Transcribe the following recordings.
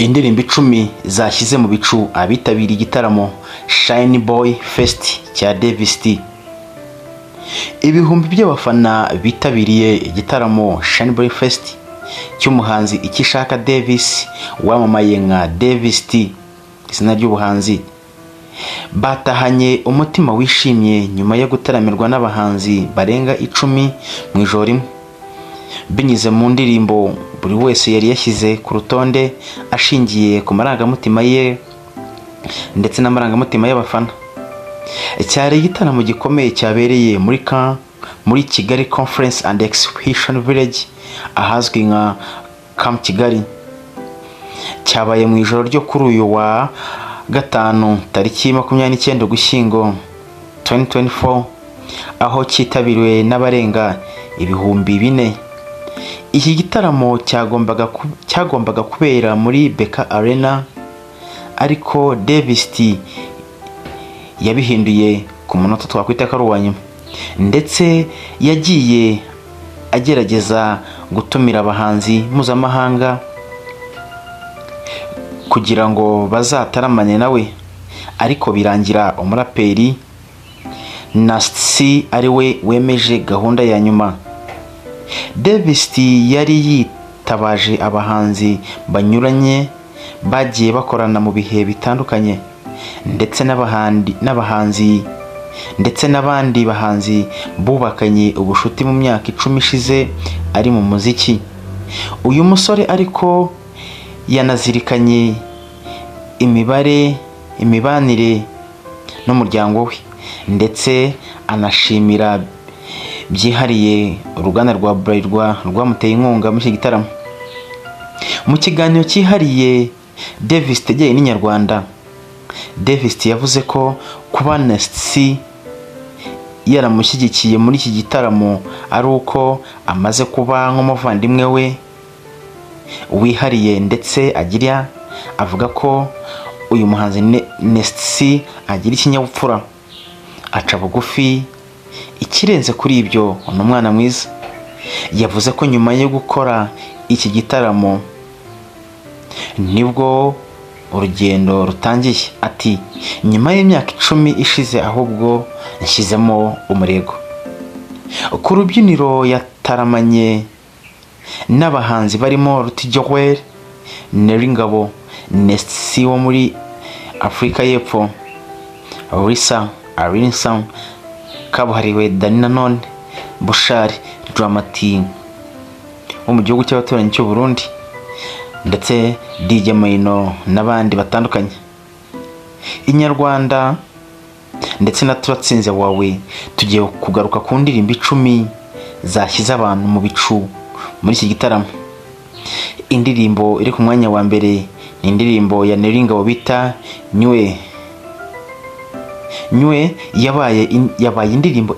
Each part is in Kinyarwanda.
Indirimbo 10 zashyize mu bicu abitabiriye igitaramo Shine Boy Fest cya Davis D. Ibihumbi by'abafana bitabiriye igitaramo Shine Boy Fest cy'umuhanzi Ikishaka Davis, wamamaye nka Davis D izina ry'ubuhanzi, batahanye umutima wishimye nyuma yo gutaramirwa n'abahanzi barenga 10 mu ijoro rimwe, binyuze mu ndirimbo buri wese yari yashyize ku rutonde ashingiye ku marangamutima ye ndetse n'amarangamutima y'abafana. Cyari igitaramo gikomeye cyabereye muri Kigali Conference and Exhibition Village, ahazwi nka Camp Kigali. Cyabaye mu ijoro ryo kuri uyu wa gatanu, tariki 29 Ugushyingo 2024, aho cyitabiriwe n'abarenga 4000. Iki gitaramo cyagombaga kubera muri BK Arena, ariko Davis D yabihinduye ku munota twakwita ko ari uwa nyuma, ndetse yagiye agerageza gutumira abahanzi mpuzamahanga kugira ngo bazataramane nawe, ariko birangira umuraperi Nasty C ari we wemeje gahunda ya nyuma. Davis D yari yitabaje abahanzi banyuranye bagiye bakorana mu bihe bitandukanye, ndetse n'abahanzi ndetse n'abandi bahanzi bubakanye ubushuti mu myaka 10 ishize ari mu muziki. Uyu musore ariko yanazirikanye imibanire n'umuryango we, ndetse anashimira byihariye uruganda rwa Bralirwa rwamuteye inkunga muri iki gitaramo. Mu kiganiro cyihariye Davis yagiranye n'Inyarwanda, Davis yavuze ko kuba Nasty C yaramushyigikiye muri iki gitaramo ari uko amaze kuba nk'umuvandimwe we wihariye, ndetse agira avuga ko uyu muhanzi Nasty C agira ikinyabupfura, aca bugufi, ikirenze kuri ibyo ni umwana mwiza. Yavuze ko nyuma yo gukora iki gitaramo nibwo urugendo rutangiye. Ati: "Nyuma y'imyaka 10 ishize ahubwo nshyizemo umurego." Ku rubyiniro yataramanye n'abahanzi barimo Ruti Joel, Nel Ngabo, Nasty C wo muri Afurika y'Epfo, Lisa Arinsa kabuhariwe, Danny Nanone, Bushali, Drama T wo mu gihugu cy'abaturanyi cy'u Burundi, ndetse DJ Mayino n'abandi batandukanye. Inyarwanda ndetse na Turatsinze wawe tugiye kugaruka ku ndirimbo 10 zashyize abantu mu bicu muri iki gitaramo. Indirimbo iri ku mwanya wa mbere ni indirimbo ya Nel Ngabo bita Nywe. Nywe yabaye indirimbo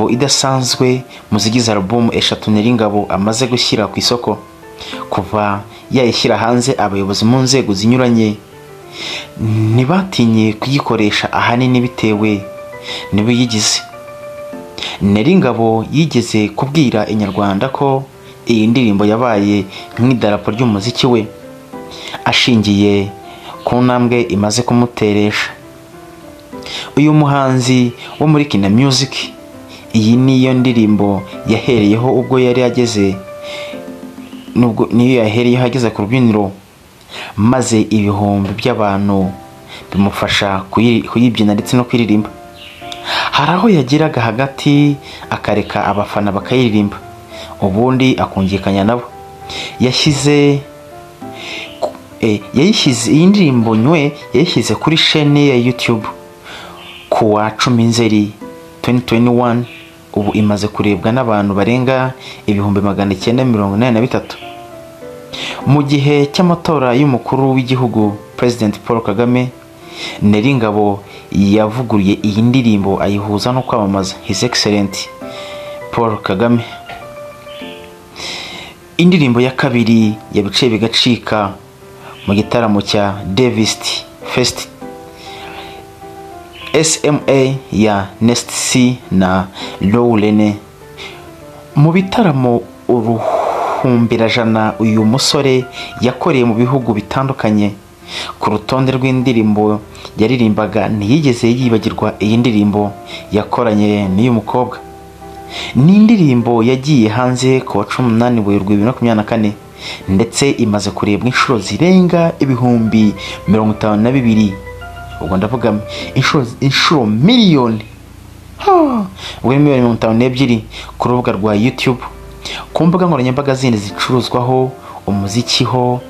idasanzwe mu zigize alubumu eshatu Nel Ngabo amaze gushyira ku isoko. Kuva yayishyira hanze, abayobozi mu nzego zinyuranye ntibatinye kuyikoresha, ahanini bitewe n'ibiyigize. Nel Ngabo yigeze kubwira Inyarwanda ko iyi ndirimbo yabaye nk'idarapo ry'umuziki we, ashingiye ku ntambwe imaze kumuteresha. Uyu muhanzi wo muri Kina Music, iyi niyo ndirimbo yahereyeho ubwo yari ageze, nubwo niyo yahereyeho ageze ku rubyiniro, maze ibihumbi by'abantu bimufasha kuyibyina ndetse no kuririmba. Hari aho yageraga hagati akareka abafana bakayiririmba, ubundi akumvikanya nabo. Yashyize yayishyize iyi ndirimbo Nywe yayishyize kuri shene ya YouTube ku wa 10 Nzeri 2021. Ubu imaze kurebwa n'abantu barenga 983,000. Mu gihe cy'amatora y'umukuru w'igihugu, President Paul Kagame, Nel Ngabo yavuguruye iyi ndirimbo ayihuza no kwamamaza His Excellence Paul Kagame. Indirimbo ya kabiri yabiciye bigacika mu gitaramo cya Davis Fest, SMA ya Nasty C na Lowlene. Mu bitaramo Bihumbi-rajana uyu musore yakoreye mu bihugu bitandukanye, ku rutonde rw'indirimbo yaririmbaga ntiyigeze yibagirwa iyi ndirimbo yakoranye n'uyu mukobwa. Ni indirimbo yagiye hanze ku wa 18 Werurwe 2024, ndetse imaze kurebwa inshuro zirenga 52,000. Ubwo ndavuga inshuro miliyoni, ubwo ni miliyoni 52 ku rubuga rwa YouTube. Ku mbuga nkoranyambaga zindi zicuruzwaho umuziki ho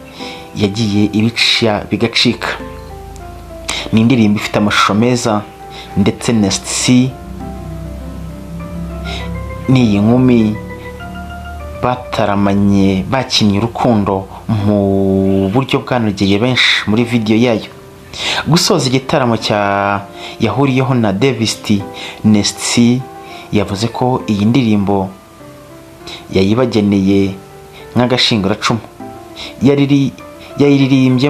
yagiye ibica bigacika. Ni indirimbo ifite amashusho meza, ndetse Nasty C n'iyi nkumi bataramanye, bakinnye urukundo mu buryo bwanogeye benshi muri video yayo. Gusoza igitaramo cya yahuriyeho na Davis D, Nasty C yavuze ko iyi ndirimbo yayibageneye nk'agashinguracumu. Yayiririmbye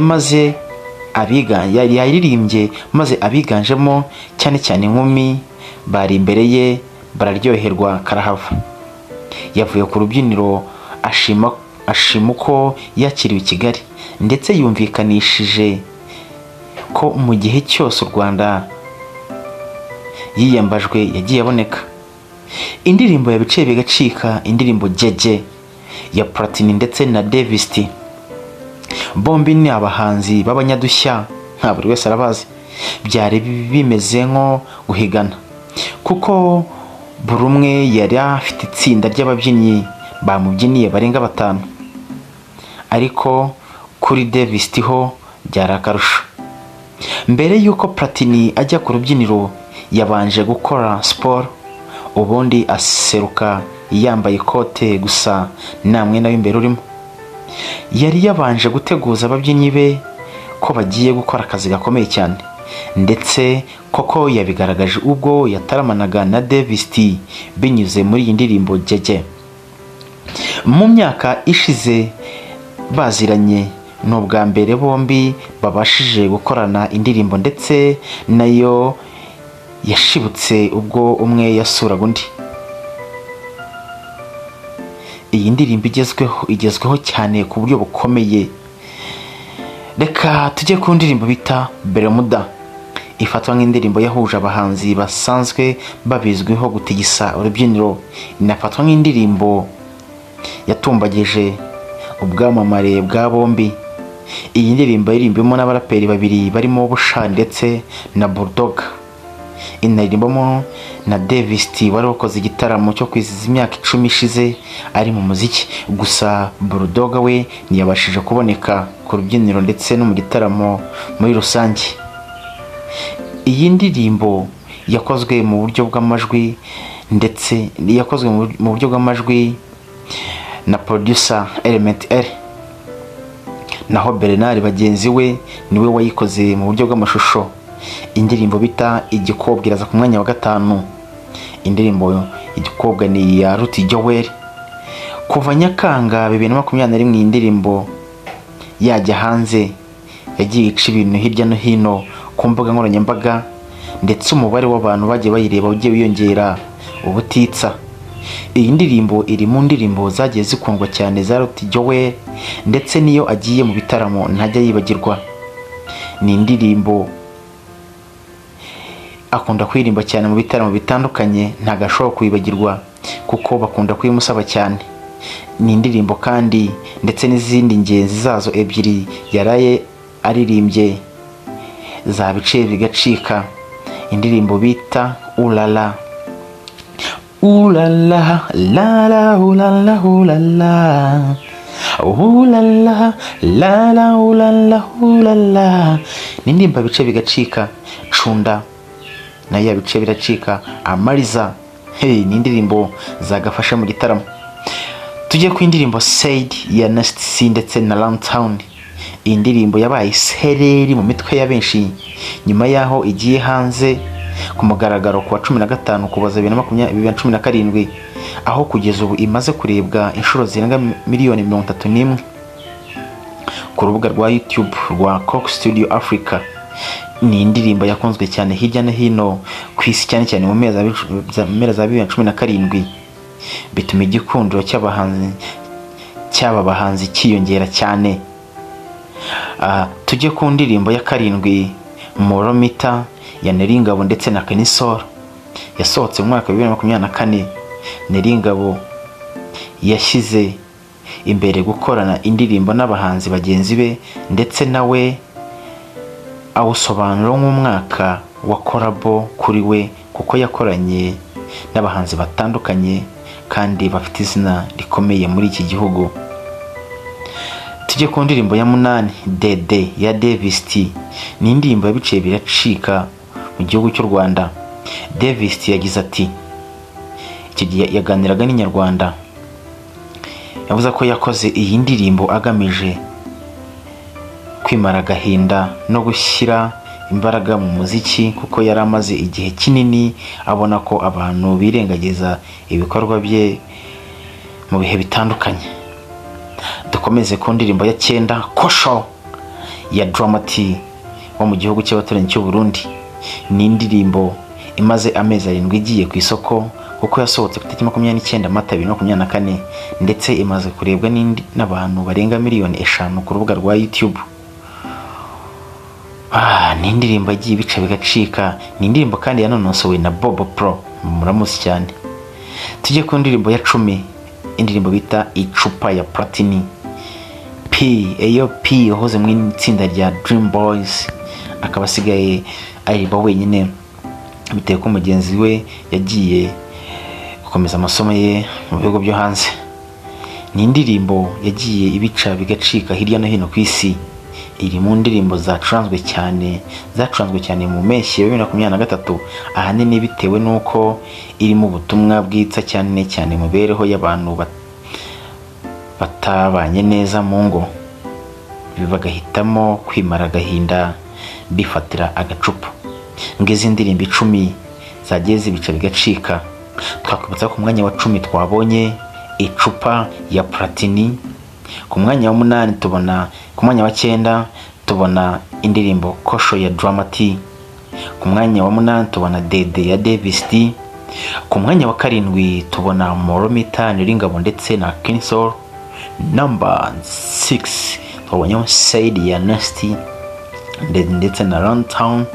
maze abiganjemo cyane cyane inkumi bari imbere ye bararyoherwa karahava. Yavuye ku rubyiniro ashima uko yakiriwe i Kigali, ndetse yumvikanishije ko mu gihe cyose u Rwanda yiyambajwe yagiye aboneka. Indirimbo yabiciye bigacika, indirimbo Jeje ya Platini ndetse na Davis D, bombi ni abahanzi b'abanyadushya, nka buri wese arabazi. Byari bimeze nko guhigana, kuko buri umwe yari afite itsinda ry'ababyinnyi bamubyiniye barenga batanu, ariko kuri Davis D ho byari akarusho. Mbere y'uko Platini ajya ku rubyiniro, yabanje gukora siporo, ubundi aseruka yambaye ikote gusa, nta mwenda w'imbere urimo. Yari yabanje guteguza ababyinnyi be ko bagiye gukora akazi gakomeye cyane, ndetse koko yabigaragaje ubwo yataramanaga na Davis D binyuze muri iyi ndirimbo Jeje. Mu myaka ishize baziranye, ni ubwa mbere bombi babashije gukorana indirimbo, ndetse nayo yashibutse ubwo umwe yasuraga undi. Iyi ndirimbo igezweho cyane ku buryo bukomeye. Reka tujye ku ndirimbo bita Bermuda, ifatwa nk'indirimbo yahuje abahanzi basanzwe babizwiho gutigisa urubyiniro, inafatwa nk'indirimbo yatumbagije ubwamamare bwa bombi. Iyi ndirimbo yaririmbwemo n'abaraperi babiri barimo Bushali ndetse na Bulldog, inaririmbamo na Davis D wari wakoze igitaramo cyo kwizihiza imyaka 10 ishize ari mu muziki. Gusa Bulldog we ntiyabashije kuboneka ku rubyiniro ndetse no mu gitaramo muri rusange. Iyi ndirimbo yakozwe mu buryo bw'amajwi ndetse yakozwe mu buryo bw'amajwi na producer Element Eleeeh, naho Bernard bagenzi we niwe wayikoze mu buryo bw'amashusho. Indirimbo bita Igikobwa iraza ku mwanya wa gatanu. Indirimbo Igikobwa ni iya Ruti Joel. Kuva Nyakanga 2021 iyi ndirimbo yajya hanze, yagiye ica ibintu hirya no hino ku mbuga nkoranyambaga, ndetse umubare w'abantu bagiye bayireba ugiye wiyongera ubutitsa. Iyi ndirimbo iri mu ndirimbo zagiye zikundwa cyane za Ruti Joel, ndetse n'iyo agiye mu bitaramo ntajya yibagirwa. Ni indirimbo akunda kuririmba cyane mu bitaramo bitandukanye, ntabwo ashobora kwibagirwa kuko bakunda kuyimusaba cyane. Ni indirimbo kandi ndetse n'izindi ngenzi zazo ebyiri yaraye aririmbye zabiciye bigacika, indirimbo bita Ulala, Ulala lala ulala ulala ulala lala ulala ulala, ni indirimbo bice bigacika. Cunda nayo yabice biracika. Amariza, hey, ni indirimbo zagafasha mu gitaramo. Tujye ku indirimbo Said ya Nasty C ndetse na Runtown. Iyi ndirimbo yabaye sereri mu mitwe ya benshi nyuma y'aho igiye hanze ku mugaragaro ku wa 15 Ukuboza 2017, aho kugeza ubu imaze kurebwa inshuro zirenga miliyoni 31 ku rubuga rwa YouTube rwa Coke Studio Africa. Ni indirimbo yakunzwe cyane hirya no hino ku isi, cyane cyane mu mpera za 2017, bituma igikundiro cy'abahanzi cy'abahanzi cy'aba bahanzi cyiyongera cyane. Tujye ku ndirimbo ya karindwi, Moromita ya Nel Ngabo ndetse na Kenny Sol, yasohotse mu mwaka wa 2024. Nel Ngabo yashyize imbere gukorana indirimbo n'abahanzi bagenzi be, ndetse nawe awusobanura nk'umwaka wa collabo kuri we, kuko yakoranye n'abahanzi batandukanye kandi bafite izina rikomeye muri iki gihugu. Tujye ku ndirimbo ya munani, Dede ya Davis T. Ni indirimbo yabiciye biracika mu gihugu cy'u Rwanda. Davis T yagize ati, icyo gihe yaganiraga n'Inyarwanda, yavuze ko yakoze iyi ndirimbo agamije kwimara agahinda no gushyira imbaraga mu muziki, kuko yari amaze igihe kinini abona ko abantu birengagiza ibikorwa bye mu bihe bitandukanye. Dukomeze ku ndirimbo ya cyenda, Kosho ya Drama T wo mu gihugu cy'abaturanyi cy'u Burundi. Ni indirimbo imaze amezi 7 igiye ku isoko, kuko yasohotse ku itariki 29 Mata 2024, ndetse imaze kurebwa n'abantu barenga miliyoni 5 ku rubuga rwa YouTube. Ni indirimbo yagiye ibica bigacika. Ni indirimbo kandi yanonosowe na Bobo Pro, muramuzi cyane. Tujye ku ndirimbo ya 10, indirimbo bita Icupa ya Platini P. Eyo P wahoze mu itsinda rya Dream Boys, akaba asigaye aririmba wenyine bitewe ko mugenzi we yagiye gukomeza amasomo ye mu bihugu byo hanze. Ni indirimbo yagiye ibica bigacika hirya no hino ku isi. Iri mu ndirimbo zacuranzwe cyane mu mpeshyi ya 2023, ahanini bitewe n'uko irimo ubutumwa bwitsa cyane cyane mu mibereho y'abantu batabanye neza mu ngo, bagahitamo kwimara agahinda bifatira agacupa. Ngizi ndirimbo 10 zagiye zibica bigacika. Twakwibutsa ko ku mwanya wa 10 twabonye Icupa ya Platini, ku mwanya wa munani tubona, ku mwanya wa cyenda tubona indirimbo Kosho ya Drama T, ku mwanya wa munani tubona Dede ya Davis D, ku mwanya wa karindwi tubona Moromita, Nel Ngabo ndetse na Kenny Sol, number 6 twabonyeho Said ya Nasty ndetse na Runtown,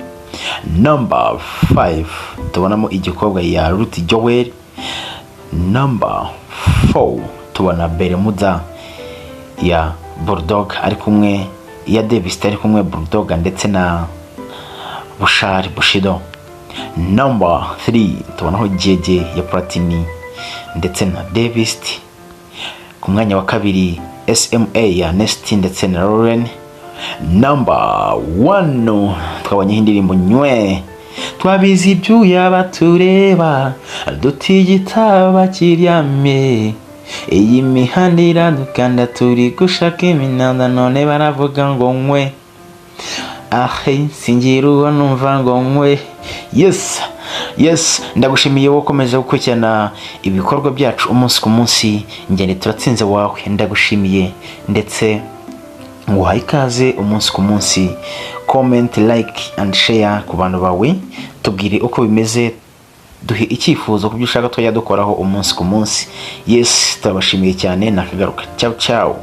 number 5 tubonamo Igikobwa ya Ruti Joel, number 4 tubona Bermuda ya Bulldog ari kumwe, ya Davis ari kumwe Bulldog ndetse na Bushari Bushido, number 3 tubonaho Jeje ya Platini ndetse na Davis, ku mwanya wa kabiri SMA ya Nesty ndetse na Lauren, number 1 twabonyeho indirimbo Nywe. Twabizi ibyuya batureba, dutigita kiryamye, iyi mihanda iradukanda, turi gushaka iminanda, none baravuga ngo nkwe ahe, singira uwo numva ngo nkwe. Yes, ndagushimiye wowe ukomeje gukurikirana ibikorwa byacu umunsi ku munsi. Ngende turatsinze wawe, ndagushimiye ndetse nguhaye ikaze umunsi ku munsi. Comment, like and share ku bantu bawe, tubwire uko bimeze, duhe icyifuzo ku byo ushaka twajya dukoraho umunsi ku munsi. Yes, turabashimiye cyane, nakagaruka. Ciao ciao.